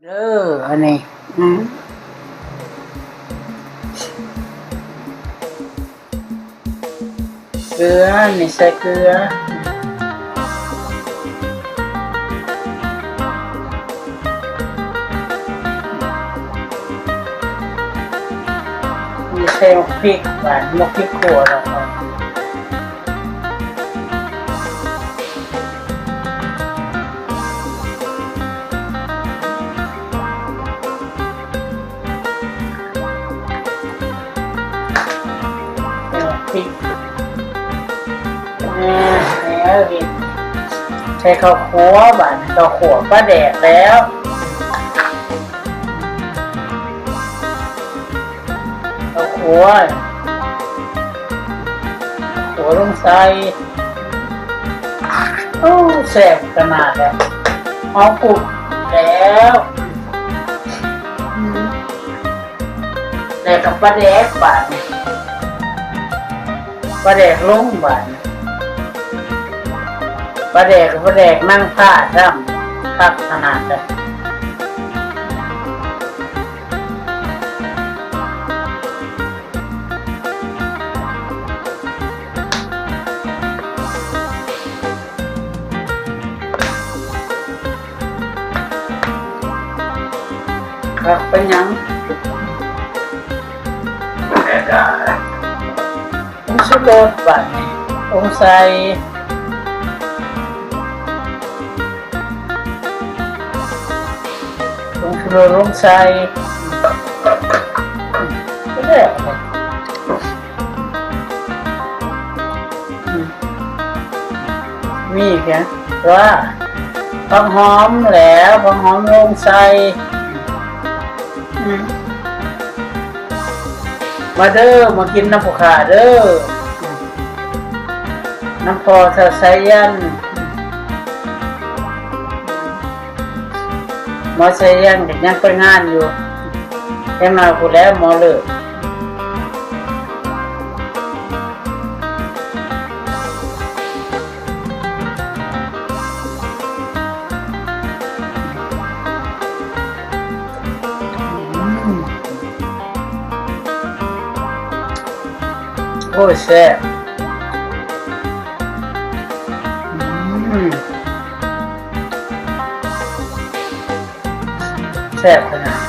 ເດີ ອັນນີ້ ອືມ ເກືອ ນີ້ໃສ່ເກືອ ນີ້ໃສ່ໝາກພິກ ບາດໝາກພິກຂົ້ວແລ້ວກໍ ໃສ່ໝາກພິກ ອ່າ ແລ້ວເຮັດ ໃສ່ເຂົ້າຂົ້ວ ບາດນີ້ເຂົ້າຂົ້ວປາແດກແລ້ວ ເຂົ້າຂົ້ວ ຂົ້ວລົງໃສ່ ໂອ້ ແຊບຂະໜາດແຫຼະ ຫອມກຸ້ງແລ້ວ ອືມ ແລ້ວກໍປາແດກບາດນີ້ ປາແດກລົງບາດນີ້ ປາແດກ ປາແດກນາງຟ້າຊ້ຳ ຄັກຂະໜາດເລີຍ. ຄັກປານຫຍັງ ຜົງຊູລົດບາດນີ້ ລົງໃສ່ ຜົງຊູລົດລົງໃສ່ ກໍແລ້ວ ອືມ ມີຫຍັງ ວ່າ ຜັກຫອມແຫຼະ ຜັກຫອມລົງໃສ່ ອືມ ມາເດີ ມາກິນນຳຜູ້ຂ້າເດີ ນຳພໍ່ທ້າວສາຍັນ ໝໍສາຍັນກໍຍັງໄປງານຢູ່ ແຕ່ມາພຸ້ນແຫຼະໝໍເລີກ. ໂອ້ຍ ແຊບ ອືມ ແຊບຂະໜາດ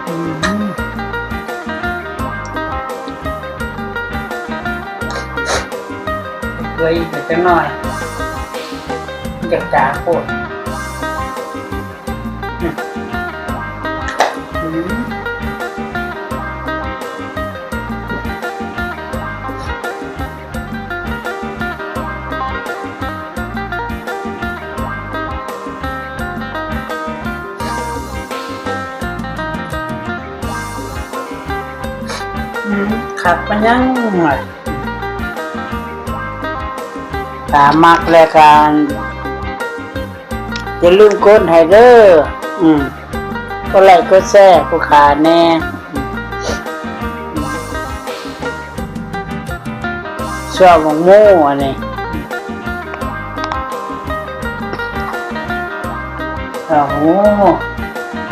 ອືມ ອືມ ເກືອອີກຈັກໜ້ອຍ ມັນຈະຈາງໂພດ. ອືມ ອືມ ອືມ ຄັກປານຫຍັງຫວະ. ຖ້າມັກແລ້ວກໍຢ່າລືມກົດໃຫ້ເດີ ອືມ ກົດໄລ້ກົດແຊຜູ້ຂ້າແດ່ ອືມ ຊົ່ວໝາກໝູ ອັນນີ້ ເອົາ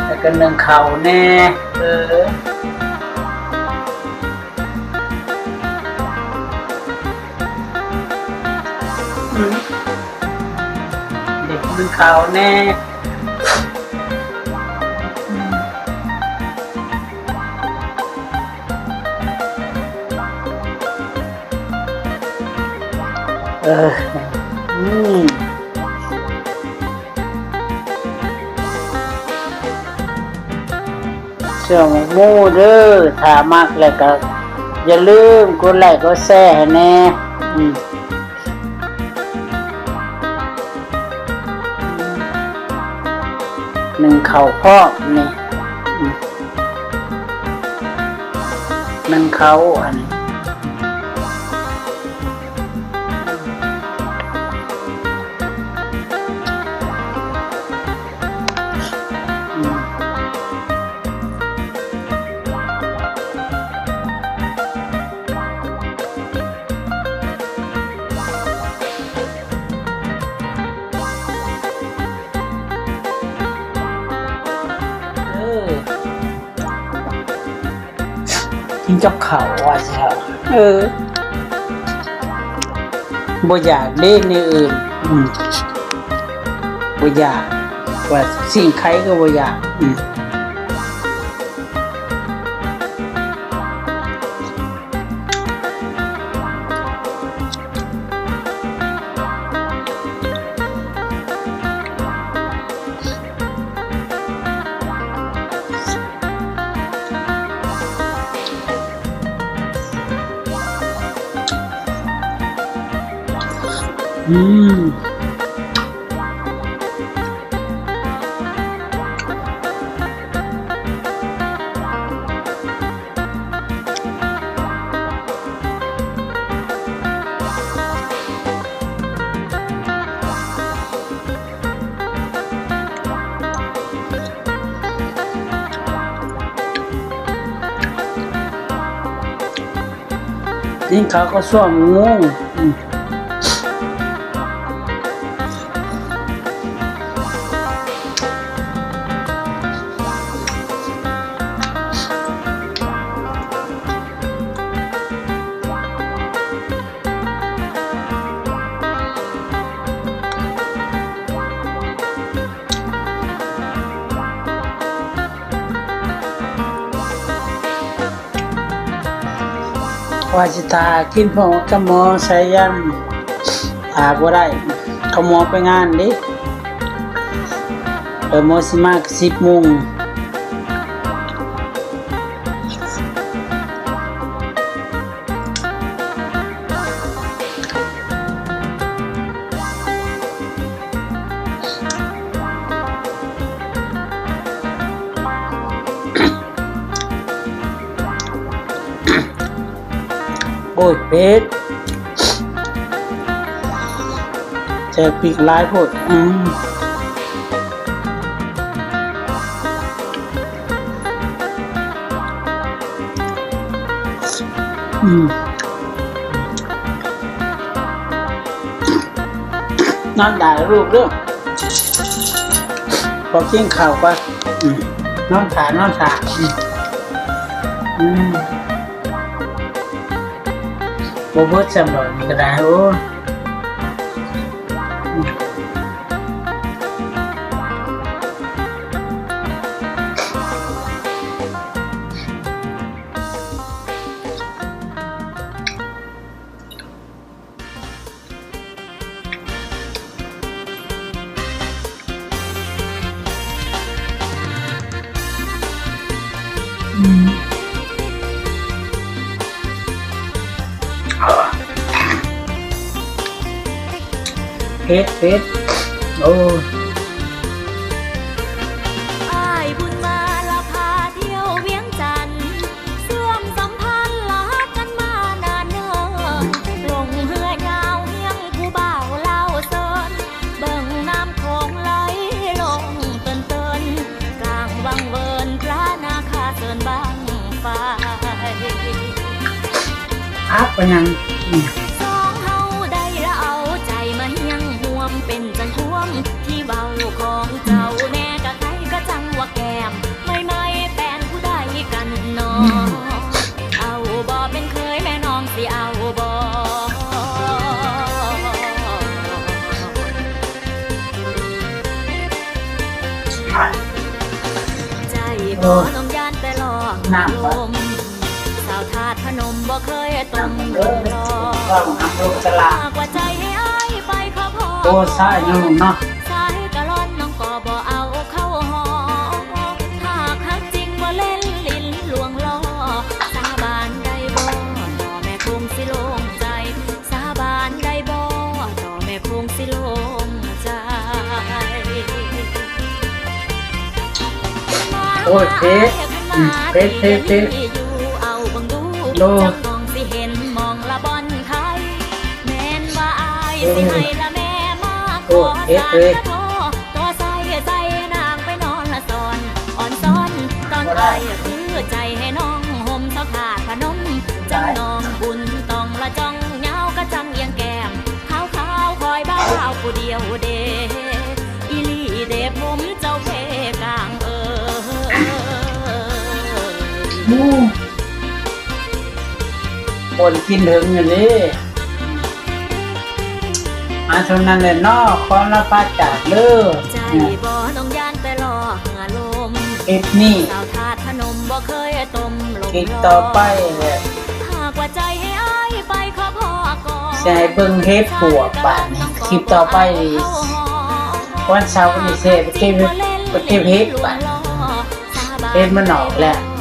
ແລ້ວກໍໜຶ້ງເຂົ້າແດ່ ເອີ. ອືມ ເດັກມັນຂາວແດ່ ອືມ ເອີ ອືມ. ເຊື່ອໝູ່ເດີ ຖ້າມັກແລ້ວກໍຢ່າລືມກົດໄລ້ກົດແຊໃຫ້ແດ່ ອືມ ໜຶ້ງເຂົ້າພ້ອມນີ້ ອືມ ໜຶ້ງເຂົ້າ ອັນນີ້ ອືມ. ກັບເຂົ້າວ່າຊັ້ນ. ເອີ ບໍ່ຢາກເດ້ແນວອື່ນ. ອືມ ບໍ່ຢາກ ວ່າສິ່ງໄຄກໍບໍ່ຢາກ. ອືມ. ອືມ. ກິນເຂົ້າກໍຊ່ວງງງ. ອືມ. ວ່າຊິຖ້າກິນພ້ອມກັບໝໍສາຍັນ ຖ້າບໍ່ໄດ້ ເຂົາໝໍໄປງານເດ້. ເອີ ໝໍຊິມາສິບໂມງ. ໂອ້ຍ ເຜັດ ໃສ່ພິກຫຼາຍໂພດ. ອືມ. ອືມ ນອນໄດ້ລູກເດີ ຂໍກິນເຂົ້າກ່ອນ. ອືມ ນອນຖ້າ ນອນຖ້າ. ອືມ ອືມ ບໍ່ເບິດຊ້ຳດອກນີ້ກໍໄດ້. ໂອ້ຍ. ອືມ ເຜັດ ເຜັດ ໂອ້. ອ້າຍບຸນມາລະພາທ່ຽວວຽງຈັນ ເຊື່ອມສຳພັນລະຮັກກັນມານານເນີນ ລົງເຮືອຍາວຮຽງຜູ້ບ່າວລາວເຊີນ ເບິ່ງນ້ຳໂຂງໄຫຼລົງເຕີນໆ ກາງວັງເວີນພະນາຄາເຊີນບັ້ງໄຟ. ອັບໄປຫຍັງ? ສອງເຮົາໄດ້ລະເອົາໃຈມາຮຽງຮ່ວມ ເປັນຈັ່ງຄວາມທີ່ເວົ້າຂອງເຈົ້າແນ່ ກະໄຄກະຈັ່ງວ່າແກ້ມ ໄໝໄໝແປນຜູ້ໃດກັນນໍ? ເອົາບໍ່ເປັນເຂີຍແມ່ນ້ອງຊິເອົາບໍ່? ໃຈບໍ່ນ້ອງຢ້ານແຕ່ລອກລົມ ສາວທາດພະນົມບໍ່ເຄີຍຕົມລົມຫຼອກ ຫາກວ່າໃຈໃຫ້ອ້າຍໄປຂໍພໍ ໂອ້ ສາຍເນາະ ສາຍກະລ່ອນ ນ້ອງກໍບໍ່ເອົາເຂົ້າຫອກ ຫາກຮັກຈິງບໍ່ເຫຼັ້ນຫຼິ້ນລວງລໍ້ ສາບານໄດ້ບໍ່ ຕໍ່ແມ່ຄົງຊິໂລ່ງໃຈ ສາບານໄດ້ບໍ່ ຕໍ່ແມ່ຄົງຊິໂລ່ງໃຈ. ໂອ້ຍ ເພດ ເພດ ເພດ ເພດ ເອົາເບິ່ງດູ ໂອ້ ຈັກນ້ອງຊິເຫັນໝ່ອງລະບ່ອນໄຄ ແມ່ນວ່າອ້າຍ ເອີ ຊິໃຫ້ລະແມ່ມາ ໂອ້ ຂໍ ເພດ ສານ ເພດ ລະຂໍ ຕໍ່ໃສ່ໃສ່ນາງໄປນອນລະສອນ ອ່ອນຊ້ອນຕອນອ້າຍຄືໃຈໃຫ້ນ້ອງຫົ່ມ ສາວທາດພະນົມ ຈັ່ງນ້ອງບຸນຕ້ອງລະຈ່ອງ ຍາວກະຈັ່ງອຽງແກ້ມ ຂາວໆ ຄອຍບ່າວຜູ້ດຽວເດ ອີ່ຫຼີເດ ຜົມເຈົ້າເພກາງເອີຍ. ຄົນກິນເຖິງຢູ່ເດ້. ມາເທົ່ານັ້ນແຫຼະເນາະ ຂໍລາພາຈາກເດີ. ໃຈບໍ່ຕ້ອງຢ້ານແຕ່ລໍຫາລົມ ຄລິບນີ້ ສາວທາດພະນົມບໍ່ເຄີຍຕົ້ມລົມ ຄລິບຕໍ່ໄປແຫຼະ ຫາກວ່າໃຈໃຫ້ອ້າຍໄປຂໍພໍ້ກ່ອນ ຊິໃຫ້ເບິ່ງເຫັດປວກບາດນີ້. ຄລິບຕໍ່ໄປນີ້ ວັນເສົານີ້ຊິໄປເກັບ ໄປເກັບເຫັດບາດ ເຫັດມັນອອກແລ້ວ.